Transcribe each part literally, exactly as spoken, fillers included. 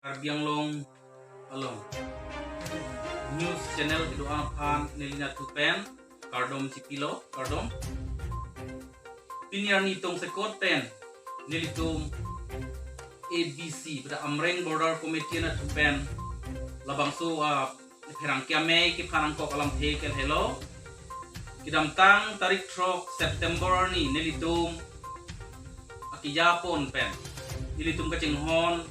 Karbi Anglong along news channel kedo-an aphan neli nathu pen kardom chipilo, kardom. Pini arni tongsekot pen nelitum A B C, pada Amreng Border Committee nathu pen labangso, ah, pherangke amei kephan nangkok alamthe ke lahelo. Kedamtang tarik throk September arni nelitum akejapon pen ilitum kachinghon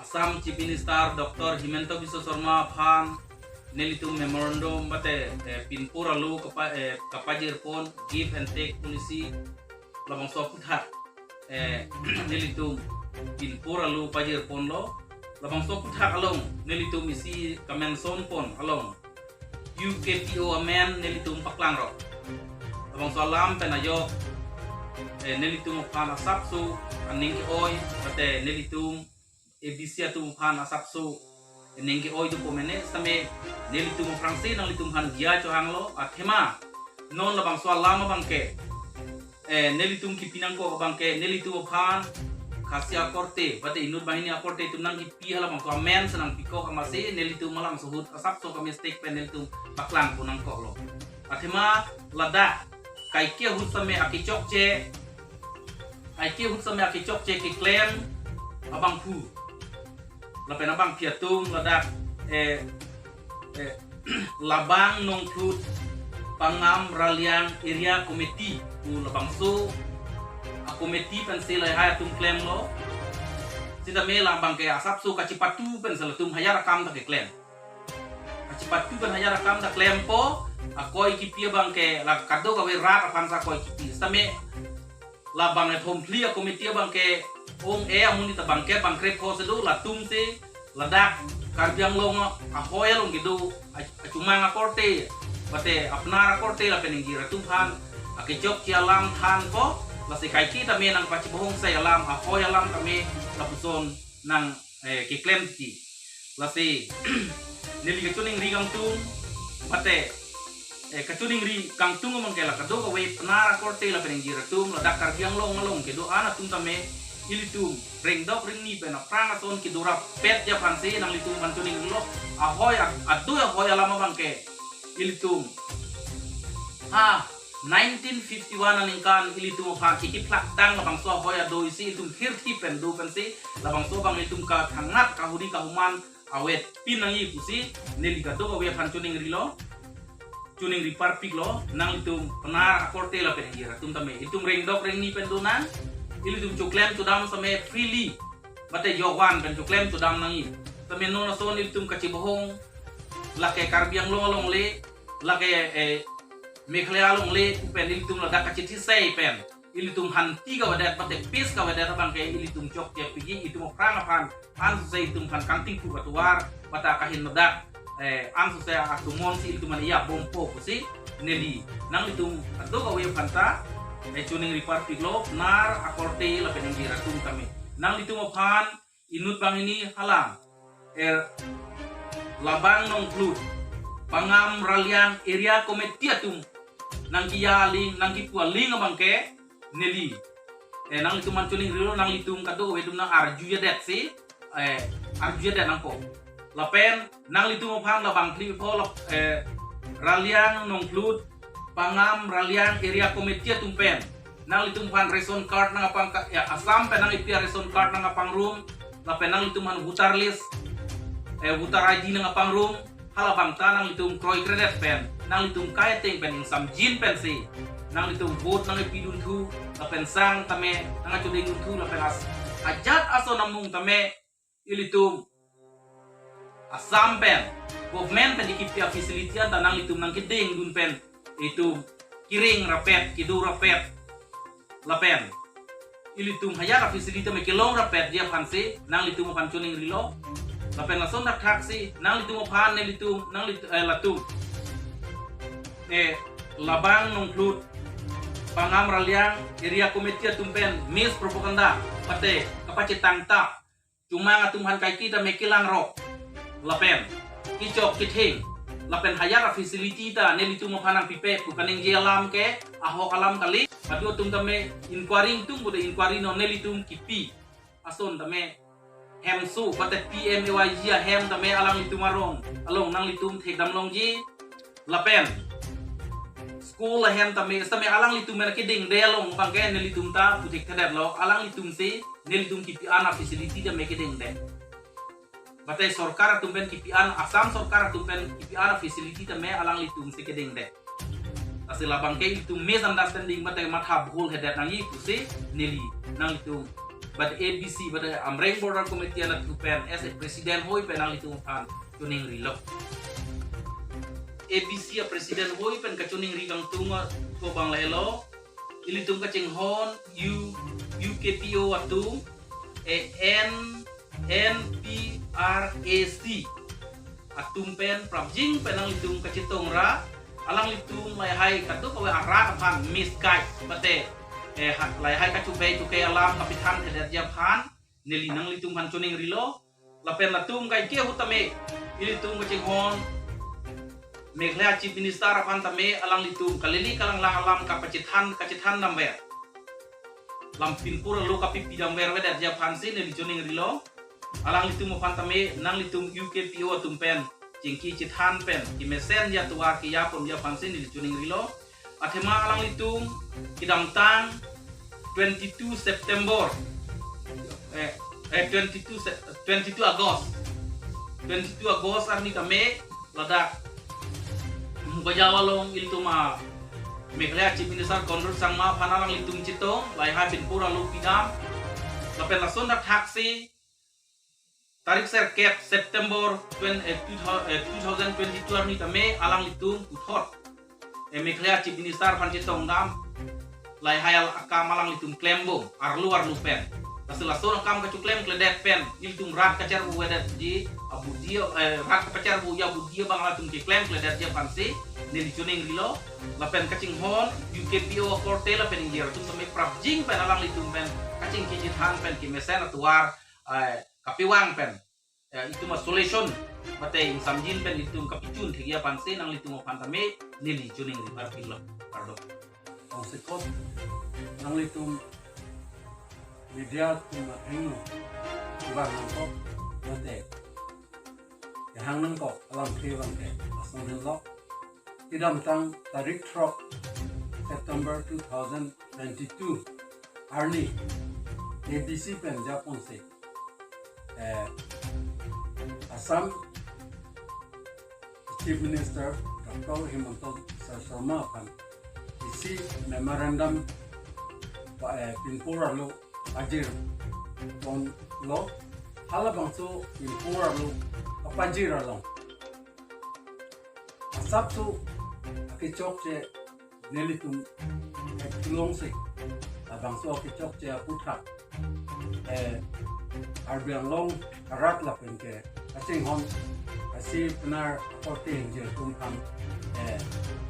Assam Chief Minister Doctor Himanta Biswa Sarma aphan nelitum memorandum mate, eh, pinpur alo kapa-, eh, kapajirpon give and take policy, labangso aphuthak, eh, nelitum pinpur alo pajirponlo. Labangso aphuthak along nelitum isi kamention pon along U K T O amen nelitum paklangrok. Labangso alam pen ajok, eh, nelitum aphan asapso aning ke-oi, mate nelitum A B C atum aphan asapso aning ke-oi dopo mene same nelitum aphrangsi nanglitum aphan jia chohanglo. Athema non labangso alam abangke, eh, nelitum kipi nangkok abangke nelitum aphan Khasi akorte mate inut banghini akorte atum nangkipi halabangso amen si nangpikok amatsi nelitum halabangso ahut asapso ka-mistake pen nelitum paklangpo nangkoklo. Athema ladak kaike ahut same akechokche, kaike ahut same akechokche keklem abangphu lapen abangpi atum ladak, eh, eh, Labang Nongthlun Pangam Raliang Area Committee pu labangso a-committee pensi lahai atum klemlo. Sitame labangke asapso kachipatu pensi latum hajar akam ta keklem. Kachipatu pen hajar akam ta klempo, akoi kipi abangke la kadokave rat aphan si akoi kipi. Sitame labang ethom phli a-committee abangke ong-e amonit abangke bangkrepho si do, latumsi ladak Karbi Anglong ahoi along kedo a-, achumang akorte, mate apnar akorte lapen ingjir atum aphan akechokche alam thanpo, lasi kaike tame nangpachibohong sai alam, ahoi alam tame lapuson nang, eh, keklem titi. Lasi neli kachiningri kangtung, mate, eh, kachiningri kangtung abangke la kadokave apnar akorte lapen ingjir atum ladak Karbi Anglong along kedo-an atum tame ilitum rengdok rengni pen aphrang ason kedo rapet aphansi nanglitum aphan chiningrilo. Ahoi a-, adoi ahoi alam abangke ilitum ha nineteen fifty-one aningkan ilitum aphan kiki phlak tang labangso ahoi adoi si ilitum hirthi pen do pensi labangso abang ilitum kathangnat kahuri kahuman avet pin nangji pusi neli kadokave aphan chiningrilo, chiningri parpiklo. Nanglitum apnar akorte lapen ingjir atum tame ilitum rengdok rengni pen do nang, ilitum choklem chodam same freely, mate jovan pen choklem chodam nangji. Tame non ason ilitum kachibohong lake Karbi Anglong alongle, lake, eh, Meghalaya alongle pu pen ilitum ladak kachithisai pen ilitum hanti kavedet mate peace kavedet abangke ilitum chokche piji, itum aphrang aphan ansose itum aphan kangtingpu katovar mate kahin ladak, eh, ansose atumon si ilitum aphan iya bompo pusi neli nanglitum kadokave aphanta, eh, chiningri parpiklo, apnar akorte lapen ingjir atum tame. Nanglitum aphan inut banghini hala, eh, Labang Nongthlun Pangam Raliang Area Committee atum nangkiya aling, nangkipu aling abangke neli, eh, nanglitum aphan chiningrilo, nanglitum kadokave atum nang arjujedetsi, eh, arjujedet nangpo. Lapen nanglitum aphan labang phli pho, eh, Raliang Nongthlun Pangam Raliang Area Committee atum pen nanglitum aphan ration card nangkapang ka-, ya, Assam pen nangkipi a-ration card nangkapangrum, lapen nanglitum aphan voter list, eh, voter I D nangkapangrum, halabangta nanglitum kroikredet pen, nanglitum kai ateng pen ingsamjin pensi nanglitum vote nangkipi dunthu, lapen sang tame nangkachedeng dunthu, lapen as-, ajat ason amung tame ilitum Assam pen government pen ikipi a-facility anta nanglitum nangkedeng dun pen itum kereng rapet, kedo rapet, lapen ilitum hajar a-facility tame kelong rapetji aphansi nanglitum aphan chiningrilo. Lapen lason thakthaksi nanglitum aphan nelitum, nanglit-, eh, latum, eh, Labang Nongthlun Pangam Raliang Area Committee atum pen mispropaganda mate kapachethangta, chumang atum aphan kaike tame kelangrok, lapen kechok ketheng, lapen hajar a-facility ta nelitum aphan nangpipe pu kaningje alam ke ahok alam kali. Padu atum tame inquiry ingtung, bude inquiry non nelitum kipi ason tame hemso, mate P M A Y G ahem tame alanglitum arong along nanglitum thekdam longji. Lapen school ahem tame, tame alanglitum pen kedengde along abangke nelitum ta puthekthedetlo, alanglitum si nelitum kipi-an a-facility tame kedengde. Mate sorkar atum pen kipi-an, Assam sorkar atum pen kipi-an a-facility tame alanglitum si kedengde. Lasi labangke ilitum misunderstanding mate matha bhul hedet nangji pusi neli nanglitum, mate A B C, mate Amreng Border Committee anatthu pen as a president hoi pen nanglitum aphan choningrilo. A B C a-president hoi pen kachoningri kangtung ko abang lahelo. Ilitum kachinghon U, U K P O atum, A N, N P R A C atum pen prapjin pen nanglitum kachetong ra, alanglitum lahai kadokave arat aphan misguide mate, eh, ha-, lahai kachobai chokai alam kapithanthedetji aphan neli nanglitum aphan choningrilo. Lapen latum kaike ahut tame ilitum kachinghon Meghalaya Chief Minister aphan tame alanglitum kalili kalanglang alam kapachethan, kachethan damver, lampinpur alo kapipi damver avedetji aphansi neli choningrilo. Alanglitum aphan tame nanglitum U K P O atum pen chingki chethan pen kemesenji atovar keyaponji aphansi neli choningrilo. Athema alanglitum kedamtang twenty-two September, eh, eh, twenty-two Sep-, twenty-two August, twenty-two August arni tame ladak Bokajao along ilitum a-Meghalaya Chief Minister Conrad Sangma aphan alanglitum chetong, lahai pinpur alo pidam. Lapen lason thakthaksi tarik sirkep September twenty, eh, two thousand, eh, two thousand twenty-two arni tame alanglitum puthot, eh, Meghalaya Chief Minister aphan chetongdam, lahai al-, akam alanglitum klembom, arlo arlo pen. Lasi lason akam kachoklemkledet pen ilitum rat kacharbovedetji abudi, eh, rat kacharboji abudi abang latum keklemkledetji aphansi neli choningrilo. Lapen kachinghon U K P O akorte lapen ingjir atum tame prapjin pen alanglitum pen kachingki chethan pen kemesen atovar, eh, kapevang pen, eh, itum a-solution mate ingsamjin pen itum kapichun thekji aphansi nanglitum aphan tame neli choningri parpiklo. Kardom. Tongsekot nanglitum media atum athengno kevang nangkok mate kehang nangkok alamthe abangke lason henlo. Kedamtang tarik throk September two thousand twenty-two arni A B C pen japonsi, eh, Assam Chief Minister Doctor Himanta Biswa Sarma aphan isi memorandum pa, eh, pinpur alo pajirponlo, halabangso pinpur alo kapajir along asapso akechokche nelitum theklongsi labangso akechokche aputhak, eh, Karbi Anglong arat lapen ke kachinghon, kachingpi akorte ingjir atum aphan, eh,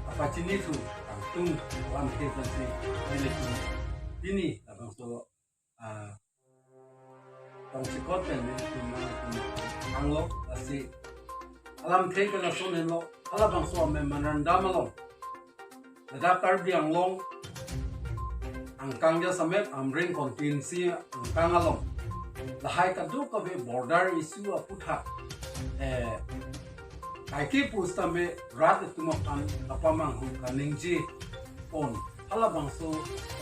kapachinithu kangtung alamthe pensi nelitum pini labangso, ah, tongsekot pen nelitum nangtum hanglo. Lasi alamthe ke lason henlo, halabangso memorandum along ladak Karbi Anglong angkang jasemet Amreng constituency angkang along lahai kadokave border issue aputhak, eh, kaike pusitame rat atum aphan kapamanghu kaningje pon halabangso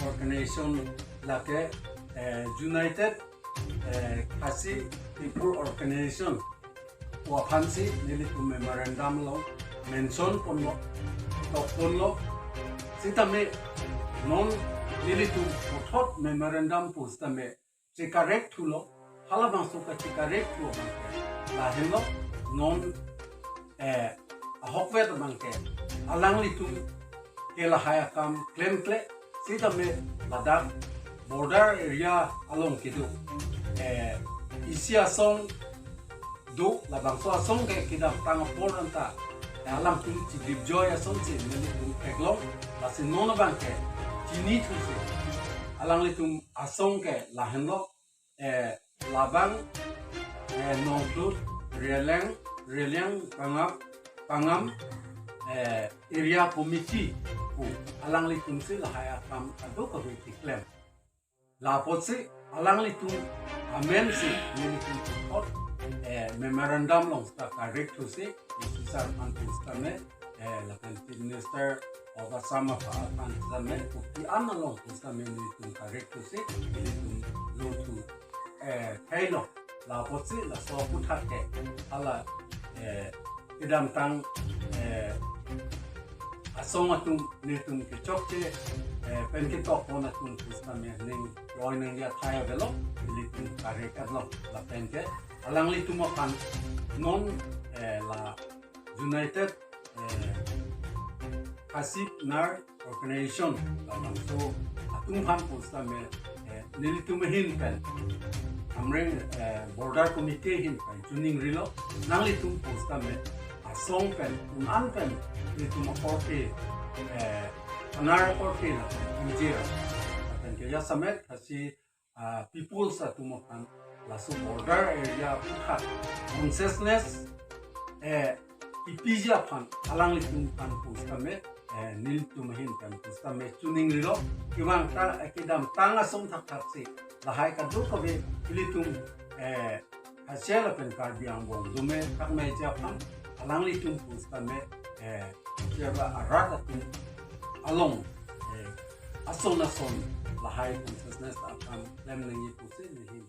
organization lake, eh, United, eh, Khasi People Organization pu aphansi nelitum memorandum along mention ponlo, tokponlo. Sitame non nelitum puthot memorandum pusitame checorrect thulo, halabangso kachecorrect thu abangke lahenlo, non, eh, ahokvet abangke alanglitum ke lahai akam klemkle, sitame ladak border area along kedo, eh, isi asong do, labangso asong ke kedamtang apor anta, eh, alanglitum chidipjoi asonsi nelitum theklong, lasi non abangke chinithusi alanglitum asong ke lahenlo, eh, labang, eh, Nongtut, Riliang, Riliang, Pangap, Pangam, eh, Area Committee pu alanglitumsi lahai akam kadokave keklem. Lapotsi alanglitum amensi nelitum Memorandum along seta correct thusi, Minister aphan pusitame, eh, lapen Chief Minister of Assam aphan pusitame, kopi an along pusitame nelitum correct thusi, nelitum lo thu, eh, thailo, la apotsi laso aputhak ke, hala, eh, kedamtang, eh, asong atum nelitum kechokche, eh, pen ketok pon atum pusitame ning roi nangji athai avelo, nelitum correct lo, lapen ke alanglitum aphan non, eh, la United, eh, Khasi Pnar Organization labangso atum aphan pusitame, eh, nelitum ahin pen, Hamren, eh, Border Committee ahin pen chiningrilo, nanglitum pusitame asong pen, un-an pen, nelitum akorte, eh, Pnar akorte lapen M J lapen ke jasemet Khasi, ah, peoples atum aphan laso border area aputhak consciousness, eh, kipiji aphan alanglitum aphan pusitame, eh, nelitum ahin pen pusitame chiningrilo, kevang ta, eh, kedamtang ason thakthak si lahai kadokave ilitum, eh, Khasi lapen Karbi angbong dome thakmeji aphan alanglitum pusitame, eh, jeba arat atum along, eh, ason ason lahai consciousness aphan klem nangji pusi nelihin